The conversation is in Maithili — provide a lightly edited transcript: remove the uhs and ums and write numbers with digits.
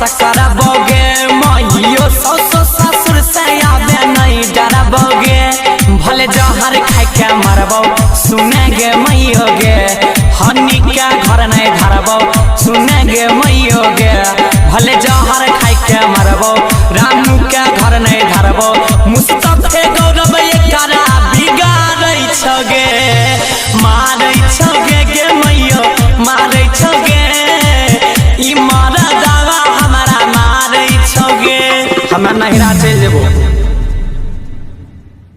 करबोगे मैयो। ससुर ससुर से आबे नहीं डरबोगे, भले जहर खाई के मरबो सुने गे मैयो गे। हनी के घर नहीं धरबो सुने गे मैयो गे, भले जहर खाई के मरबो रामू के घर नहीं धरबो। मुस्तफे गौरव एकरा बिगाड़ै छगे, मारै छगे गे मैयो, मारै छगे। ई मरदावा हमरा मारै छगे। हमरा नहिरा चलि जेबो।